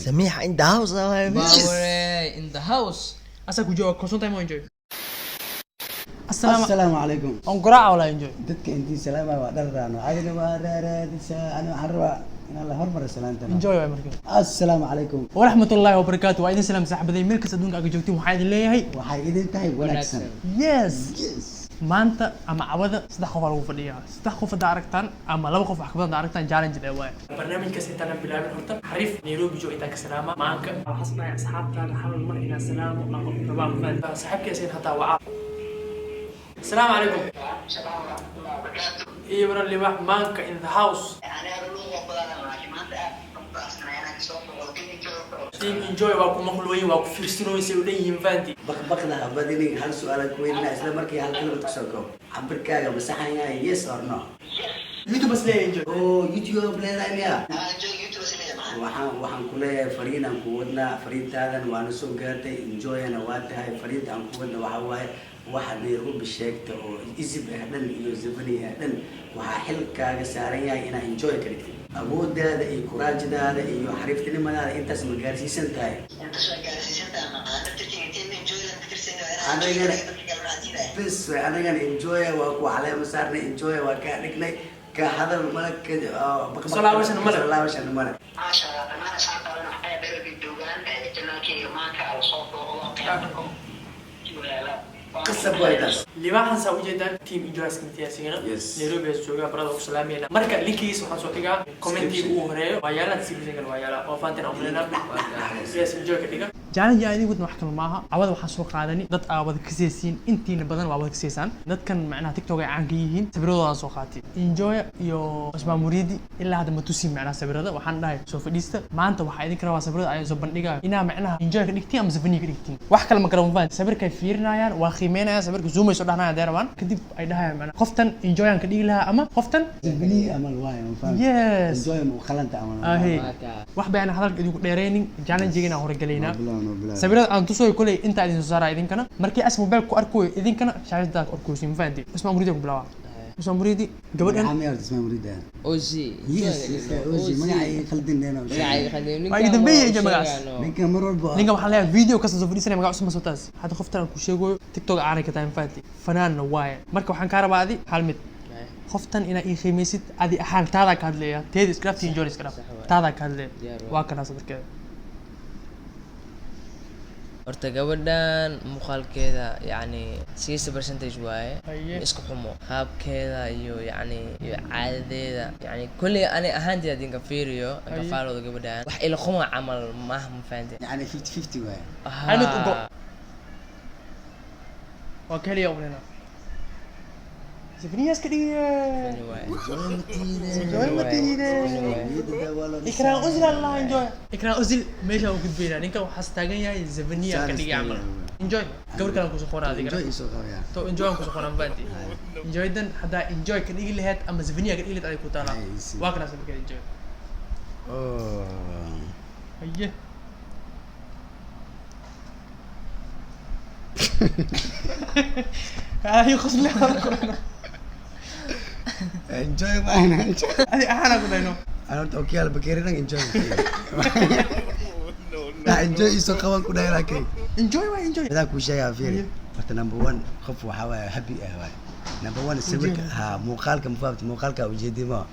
Samiixa in the house ah. Power in the house. Asaa ku jooga konson time oo enjoy. Assalaamu. Asalaamu calaykum. On garaaca walaa enjoy. Dadka intii salaama waa dharraano, adina waa raaraadisaa. Ani waxaan rabaa inaan la hormaro salaantana. Enjoy waay marka. Assalaamu calaykum. Waraxmatullaahi wabarakaatu. Waa idin salaam saaxiibaday, meel kasta adduunka aga joogtiin waxaa idin leeyahay waxay idin tahay wanaagsan. Yes. Yes. Maanta ama cawada saddex qof aa lagu fadhiyaa. Saddex qof haddaa aragtaan ama laba qof wax ka badan haddaa aragtaan, challenge dhe waaye. Barnaamijkaas intaanan bilaabin, horta xariif Nairobi joog intaan ka salaama maanka. Waxaan dhahay asxaabtaada hal mar inaan salaamo aan rabaa, mafahant saaxiibkaysan hataa wacaa. Asalaamu calaykum. Iyo waran libax maanka in the house. Team enjoy waa ku maqlooyin, waa ku fiirsanooyin, say u dhan yihiin, fahanti. Baqbaqda ha badinin. Hal su-aalaan ku weydinaa, isla markii hal kalimad kusoo koob. Cabirkaaga ma saxan yahay, yes or no? YouTube bas leeyahay enjoy. Oo YouTube leedahay miya? Waxaan ku leeyahay fariin aan ku wadnaa, fariintaadan waana soo gaartay, enjoyana waa tahay. Fariinta aan ku wadna waxaa waaye, waxa Nairobi sheegta oo isib ah dhan iyo zabani ah dhan, waxaa xilkaaga saaran yahay inaa enjoy ka dhigtid. Awooddaada iyo kuraajadaada iyo xariiftinimadaada intaas ma gaarsiisan tahay? Anagana bes way, anagana enjoy waa ku caleema saarnay, enjoy waa kaa dhignay. Ka hadal male, ka Soo laabashana male. Soo laabashana male. Maasha Allah, dhammaan asxaabtaadana waxay Nairobi joogaan, janaalkayga maanka ala soo booqdo. Qasab waay taas. Libaaxan saa ujeedaan team enjoy kamid yahay asigana. Yes. Nairobi ayaa joogaa, barada ku salaamayna. Marka linkigiisa waxaan soo dhigaa commentiga ugu horeeyo, waa yaalaa, description waa yaalaa, oo fahanteen aan umaleynaa. Yes, enjoy ka dhiga. Challenge aan idin wadna wax kale maaha. Cawada waxaan soo qaadani dad aa wada kasaysiin, intiina badan waa wada kasaysaan. Dadkan macnaha TikTok ay caan ka yihiin, sawiradoodan soo qaatay. Enjoy iyo Cusmaan Muriidi ilaa hadda ma tusin macnaha sawirada. Waxaan dhahay soo fadhiista, maanta waxaa idinka rabaa sawirada ayaan soo bandhigayo inaa macnaha enjoy ka dhigtiin ama safaniya ka dhigtiin. Wax kale ma kala mafahant. Sawirkay fiirinayaan, waa qiimeynayaan sawirka, zoomay soo dhahnayaan hadday rabaan. Kadib ay dhahayaan macnaha qoftan enjoy aan ka dhigi lahaa ama qoftan Zabani amal waaye, ma fahamtay? Yes. Enjoy ma u qalanta amal. Ahe, wax bayaan hadalka idinku dheereynin, challenge-gina hore galaynaa. Noo bilaw, noo bilaw. Sawirada aan tusayo koley intaa idin soo saaraa, idinkana markii as mobile ku arkayo, idinkana shaashada ku arkayso, ma fahanti? Cusmaan Muriidi ku bilaabaa. Cusmaan Muriidi gabadhan. Magaca miyaa horta Ismaan Muriidi? Ozi. Yes, Ozi. Magaca iga khaldin dheeno. Magaca iga khaldin. Waa iga dambeeyay iyo magacaas. Ninka mar walba Ninkan waxaan leeyahay video kasta soo fadhiisanaya magac cusub ma soo taas. Hadda qoftan aan ku sheegayo TikTok aanay ka tahay, ma fahanti? Fanaanna waaye. Marka waxaan kaa rabaa adi hal mid, qoftan inaa ii qiimeysid adi ahaan taadaa ka hadlaya, teeda iska dhaaf, enjoy iska dhaaf. Sax waay. Taadaa ka hadlaya. Diyaar waay. Waa kanaa sawirkeeda. Horta gabadhan muuqaalkeeda yacni 60% waaye. Haye. Ma iska xumo qaabkeeda iyo yacni iyo caadadeeda, yacni kolley ani ahaanteeda hadii ka fiiriyo ka Haye. faalooda gabadhan wax ila xuma camal maaha, ma fahante? Yani 50-50 waaye. Hal mid u go. Waa ka helaya umlena sifniyaas ka dhigiye. Enjoy matiide. Ikraan Ozil Allah, enjoy Ikraan Ozil meesha uu gudbayna. Ninkan waxaas taagan yahay Zevania ka dhigay camal. Enjoy gabar kale aan kusoo qoraa adigana. Enjoy isoo qabaya. To enjoy aan kusoo qoraa, mafahanti? Enjoydan haddaa enjoy ka dhigi lahayd ama Zevania ka dhigi lahayd, aday ku taalaa. Ay, si. Waa kana sawirkeeda enjoy. Oh. Haye. Ay qosle. Enjoy maana enjoy. Adi ahaan aan ku dhahno. Ana horta okiyaal bakeeri dhan enjoy. Nah, enjoy isoo qaban ku dhahay laakiin. Enjoy waa enjoy. Midaa kuu sheegaa, fiiri. Horta number one, qof waxaa waaye happy ah waaye. Number one, sawirka ha muuqaalka, ma fahamtay? Muuqaalka ujeedimo ma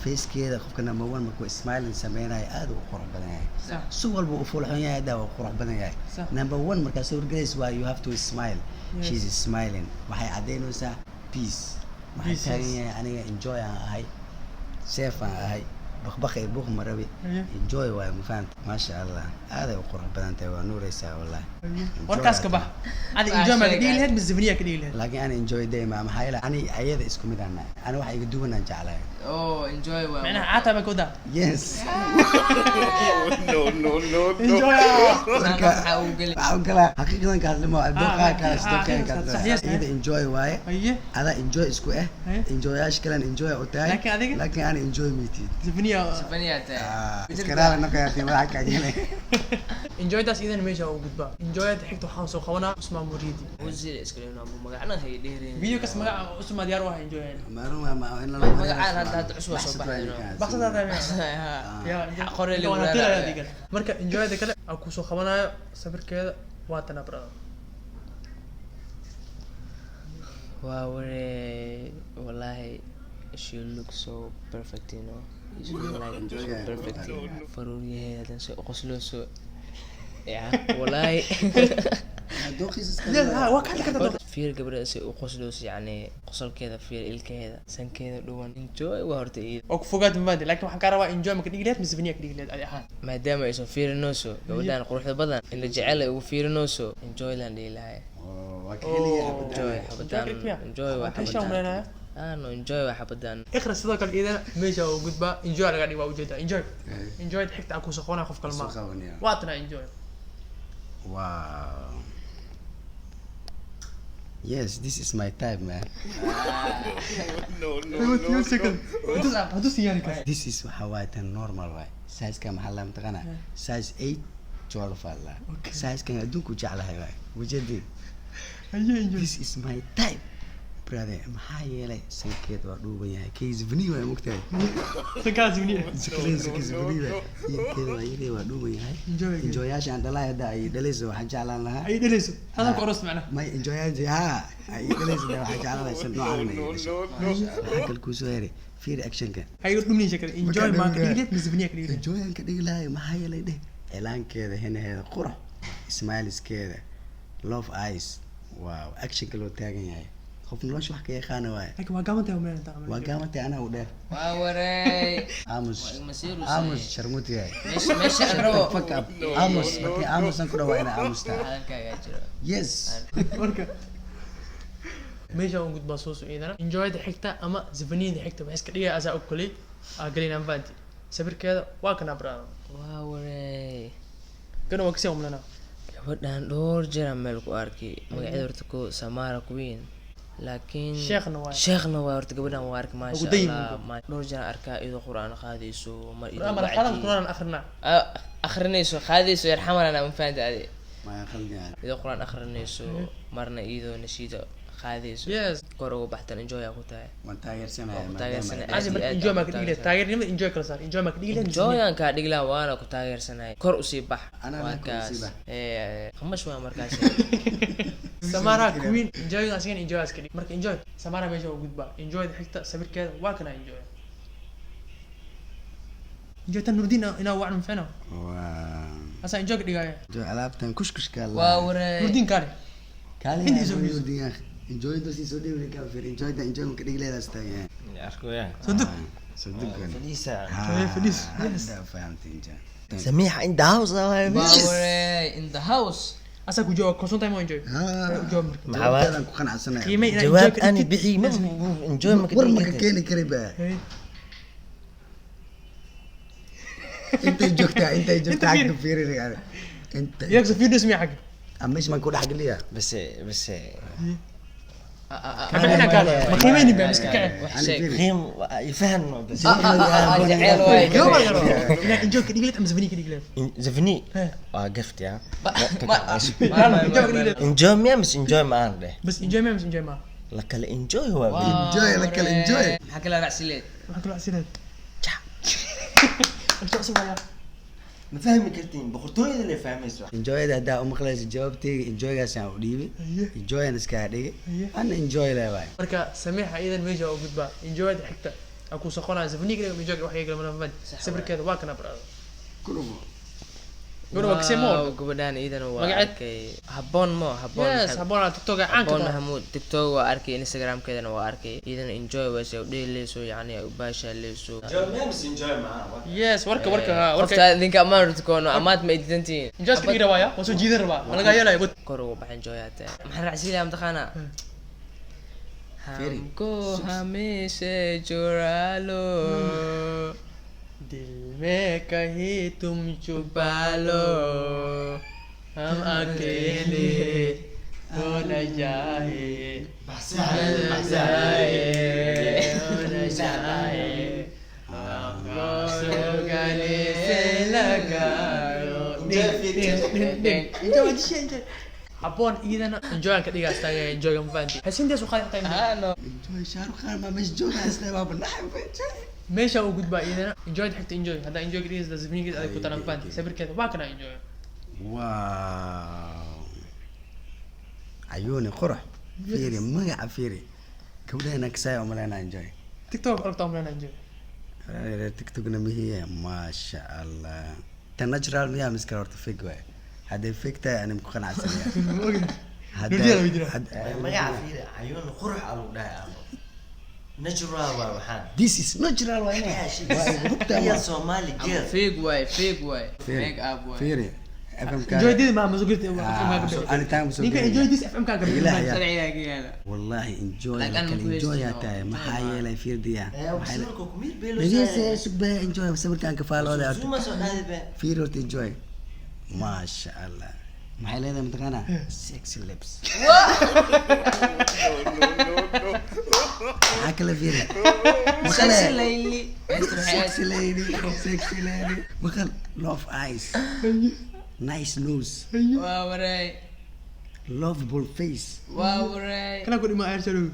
facekeeda. Qofka number one markuu smiling sameynayo aad u qurux badan yahay. Sax. Si walba uu foolxun yahay hadda waa qurux badan yahay. Sax. Number one, markaa sawir galaysa waa you have to smile. Yes. She's smiling, waxay caddaynaysaa peace. Waxay Peace, taagan yes. yahay aniga enjoy aan ahay, safe aan ahay, baqbaq iyo buuq ma rabi. Haye. Enjoy waaye, ma fahamta? Maasha Allah, aaday u qurux badan tahay, waa nuuraysaa wallahi. Enjoy warkaas ka aad bax. Adi Waa enjoy ma ka dhigi sheegaay. lahayd mise Zevania ka dhigi lahayd? Laakiin ana enjoy day ma, maxaa yeelay ani ayada isku mid aan nahay, ani waxa iga duwan aan jeclahay. Oh, enjoy waa. Macnaha caata baa ka wadaa. Yes. Enjoy ah. Marka maxaa ugu geli? Waxaa u galaa xaqiiqadan ka hadlimo dooqaa kala dooqaa ka sax, yes. iyada enjoy waaye. Haye. Adaa enjoy isku eh. Haye. Enjoyaasha kalena enjoy u tahay. Laakiin adiga? Laakiin ana enjoy mitid. Zevania. Sifaniya tahay. Iska raali noqoyaa madaxa kaa gelay. Enjoydaas idan meesha ugu gudbaa. Enjoyada xigta waxaan soo qabanaa Cusmaan Muriidi. Ozil iska leeyahay magac. Waxna hay dheereen. Video kas magaca cusub ma diyaar u ahay enjoy. Magacaan hadda cusub waa soo baxay. Baxsad hadda ya. Qore Inta waan hatilayaa digan. Marka enjoyda kale aan kusoo qabanayo sawirkeeda waa tana, brother. Waa waree, wallahi she looks so perfect. She look like so perfect. Faruuryaheeda hadan soo qoslooso. Ya, wallahi. Yes, ha, waa ka hadli kartaa. Fiir gabadha si u qoslooso, yacni qosolkeeda fiir, ilkaheeda, sankeeda dhuwan. Enjoy waa horta iyada. Oo ku fogaad mabaadi, laakiin waxaan kaa rabaa enjoy ma ka dhigi lahayd mise vania ka dhigi lahayd adi ahaan? Maadaama ay soo fiirinayso gabadhan quruxda badan, in la jecel ay ugu fiirinayso, enjoy laan dhihi lahay. Enjoy xabadaan, enjoy waa Heshaan xabadaan. Umaleynaya. Ah no, enjoy waa xabadaan. Iqra sidoo kale iyadana meesha uu gudbaa enjoy laga dhigi, waa ujeedaa enjoy. Enjoy xigta aan kusoo qabanaya qof kale ma waa tana enjoy. Wow. Yes, this is my type, man. Hadduu siyaani kara. This is waxa waaye tan normal waay. Size-ka maxaa la mataqaanaa? Size 8 12 aa la. Size-kan adduunku jeclahay waay. Wajadi. Haye enjoy. This is my type. Brother, maxaa yeelay sankeed waa dhuuban yahay. Kaysvni waay mogtahay. Sankaas vania. Kaysvni waay. Yarkeeda waa yarey, waa dhuuban yahay. Enjoy. Enjoyaasha aan dhalay hadda ay dhalayso waxaan jeclaan lahaa. Ay dhalayso hadan ku aroos macnaha. May enjoyaasha ha ay dhalayso waxaan jeclaan lahaa san noocan ay dhasho. Waxaa kale kuusoo heray fiir actionka. Hay dhumnin shakada enjoy ma ka dhigi lahayd mise vania ka dhigi lahayd? Enjoyaan ka dhigi lahayo, maxaa yeelay dheh cilaankeeda, henaheeda qurux, smiliskeeda, love eyes, wow, actionka loo taagan yahay, qof nolosha wax ka yaqaana waaye. Laakiin waa gaaban tahay umaleynaya. Waa gaamantay, anaa u dheer. Waa waree. Aamus. Waa igmasiiru. Aamus sharmut yahay. Meesha aan rabo. Fuck up aamus, markii aamusan ku dhawaa inaa aamustaa. Hadalkaagaa jiro. Yes. Marka meesha aan gudbaa soo socdana enjoyda xigta ama zafaniyada xigta waxay iska dhigaya asaa og koley aa galinaan fahanti sawirkeeda waa kana, brother. Waa waree. Kana waa kasii umlana. Gabadhan dhowr jeer aan meel ku arkay. Magaceeda horta ko Samara Queen, laakiin Sheekhna waay. Sheekhna waay. Horta gabadhan waa arkay, maasha Ugu dayin. Allah. Dhowr jeer aan arkaa iyadoo qur'aan qaadayso mar iyadoo Qur'aan ma la qaadan? wacdi. Qur'aan akhrina. Ah, akhrinayso, qaadayso yarxamalana ma fahanta adi. Maya qaldan. Iyadoo qur'aan akhrinayso marna iyadoo nashiida qaadayso. Kor ugu baxtan enjoy aa ku tahay. Waan taageersanahay. Waan ku taageersanahay. Asi Aad marka iyo aad enjoy ma aan ka ku dhigi lahayd? taageersan. Taageernimada enjoy kala saar, enjoy ma ka dhigi lahayd mise Enjoy aan kaa dhigi lahaa, waana ku taageersanahay. Kor usii bax. Anaa waa kor usii kaas. Bax. Qamash waa markaas. Samara Queen enjoy asigan enjoy iska dhig. Marka enjoy Samara meesha u gudbaa, enjoy xigta sawirkeeda waa kana enjoy. Enjoy tan Nurdin inaa wacno mficna. Wow. Asaa enjoy ka dhigaya. Enjoy alaabtan kushkushka. Waa waree. Nurdin kaale. Kaali. Inta isoo fiirso. Enjoy dosi soo dhiibni ka fiir enjoy da enjoy ka dhigi leedaas taagan. Arkoyaan. Soo dug. Soo duggan. Fadhiisa. Fadhiis. Hadda fahamtay enjoy. Samiixa in the house. Waa waree, in the house. Asaa ku jawaab kalsoon tahay ma enjoy jawaab marka. Maxaa waay? Jawaabteedan ku qanacsanahay. Qiimay inaa enjoy Jawaab ka ani dhigtid. bixi ma enjoy ma ka war ma dhigi ka kartid. keeni kari ba. Hey. Intay joogtaa, intay joogtaa. Inta xagga fiirinaya inta. Iyaga soo fiirinays miya xagga? Ah, meesha maan ku dhex geliya. بس بس. Kabixina kaale ma qiimeynin ba miska kace. Wax Ani sheeg. fiiri. قيم يفهم بس. Jecel waay. Jawaab laga rabaa inaa enjoy ka dhigi lahayd ama zafaniya ka dhigi lahayd. زفني Hey. وقفت يا Enjoy ka dhigi lahayd. انجوي ميا مس انجوي معان ده. Bas enjoy ma mise enjoy ma? لك الانجوي هو. Enjoy, la kala enjoy. Maxaa kala raacsileed? Maxaa kaloo casileed? Cusub ayaa. ما فاهم كرتين بقرتوني اللي فاهم يسوع. Enjoyda haddaa umaqlaysa jawaabteyga enjoygaasaan u dhiibay. Haye. Enjoyan iskaa dhigay. Haye. Ana enjoy leh waay. Marka samiixa iidan meesha u gudbaa enjoyada xigta aan ku soqonaya zafaniya ka dhigi enjoy wax iyaga lama fahmin sawirkeeda waa kana, brother. Kurubo. Gabadha waa kasii Wow, mool. gabadhan iidan waa Magaceed? arkay. Habboon mo habboon. Yes, habboon aa TikTok caan ka Habboon tahay. Maxamuud TikTok waa arkay, Instagramkeedana waa arkay. Iidan enjoy waa soo dheeleyso, yacni ay u baashaaleyso. انجوي ميا مس انجوي معان. Yes, warka warka ha warka. Qofta idinka ammaan horta koono amaad ma ididantihiin. Enjoy iska dhigi rabaa ya waa soo jiidan rabaa ma laga yeelaya bud. Kor ugu bax enjoy hataa. Maxaan raacsiilayaa mataqaanaa? Fiiri. हमको हमेशा चुरा लो दिल में कहीं तुम छुपा लो हम अकेले हो न जाए जाए हो न जाए हमको गले से लगा लो। Ding, ding, ding, ding. Enjoy, enjoy, enjoy. Habboon iidana enjoy aan ka dhigaa istaaga enjoy ma fahanti. Xasintaas u qaadi xataa enjoy. No. Enjoy Shahrukh Khan ma meesha joogaa isle waa banaxay enjoy. Meesha uu gudbaa iidana enjoy xigta enjoy. Haddaa enjoy ka dhigaysa zafnigeed adag ku talan fahanti. Sawirkeeda waa kana enjoy. Wow, cayuuni qurux, fiiri magaca, fiiri gabdhahena kasaya umaleynaa enjoy. TikTok aragtaa umaleynaa enjoy. Reer TikTokna mihiye, maasha Allah. Tan natural miyaa miskale? Horta fake waay. Hadday fake tahay anim ku qanacsanaya. Nurdiya la weydiinaa. Magaca fiiri, cayuun qurux aa lagu dhahay aabo. Natural waa waxaan. This is natural waa inay waa igu hubtaa. Real Somali girl. Fake waay, fake waay, make up waay. Fiiri FM. Enjoy didi ma soo girtay. Anitaan soo ninka gelin. Enjoy this FM ka gabi. Ilaah yaa. Sharciga ka yaala. Wallahi enjoy. Laakiin kale ku enjoy yaa haysto. Tahay maxaa yeelay fiirdiya Sawirka kumir beelo. Dhegeysa, sugba enjoy sawirkaan ka faalooday horta. Zuma soo qaadi be. Fiiri horta enjoy, maasha Allah. Maxay leedahay mataqaanaa? Sexy lips. Maxaa kale? Fiiri. Sexy lady. Sexy lady, sexy lady. Maqal, love eyes, nice nose. Waa waray. Lovable face. Waa waray. Kana ku dhima eyeshadow.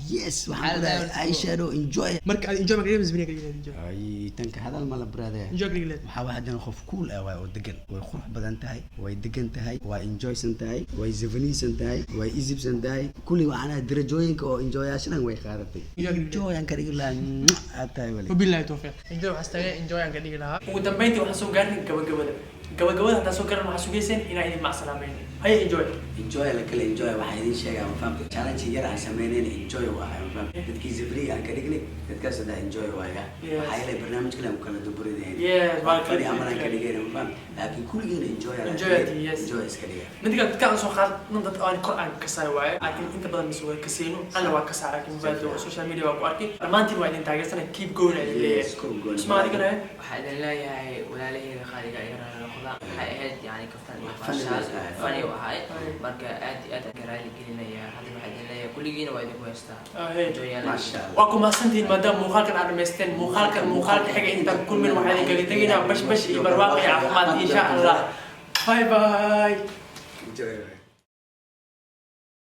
Yes, waxaan ku dhahay eyeshadow enjoy. Marka aad enjoy ma ka dhigaysa zafniga ka dhigaysa enjoy. Ay, tanka hadal mala brother. Enjoy ka dhigaysa. Waxaa waa haddana qof cool ah waay oo degan. Way qurux badan tahay, way degan tahay, waa enjoysan tahay, way zafaniisan tahay, way isibsan tahay. Kulli waxaana darajooyinka oo enjoyaasha dhan way qaadatay. Enjoy aan ka dhigi lahaa, aad tahay wali. Wabillahi tawfiiq. Enjoy waxaa istaagay enjoy aan ka dhigi lahaa. Ugu dambeyntii waxaan soo gaarnay gabagabada. Gabagabada haddaan soo gaarnay waxaa sugayseen inaan idin macsalaameyn. Haye enjoy. Enjoy la kale enjoy. Waxaa idin sheegaa, ma fahamtay, challenge yar aan sameynayna enjoy waa, ma fahamtay, dadkii zafri aan ka dhignay dadkaas hadda enjoy waaya. Waxaa yeelay barnaamij kale aan ku kala duburidayna. Yes, waa kala fadhi camal aan ka dhigayna, ma fahamtay, laakiin kulligeena enjoy aan Enjoy dhigay. Yes. Enjoy iska dhiga. Mid kale dadka aan soo qaadno dad aan kor aan kasaay waaye, laakiin inta badan mise wada kasayno ana waa kasaa, laakiin mabaado social media waa ku arkay. Dhammaantiin waa idin taageersana, keep going aan idin Yes, leeyahay. keep going. Usmaan, adigana eh? Waxaa idin leeyahay walaalaheyga qaaliga iga raali noqda. Waxay ahayd yani kaftan iyo Funny baashaal. ahayd. Funny u ahayd. Marka aad iyo aad aan ka raali gelinaya. Hadda waxaa idin leeyahay kulligiina waa idinku haystaa. Hey. Enjoy yaala. Maasha Allah. Waa ku mahadsantihiin maadaama muuqaalkan aad dhamaysteen. Muuqaalkan muuqaalka xiga intaan kulmin waxaa idin kaga tegaynaa bash bash iyo barwaaqo iyo caafimaad insha Allah. Bye bye. Enjoy.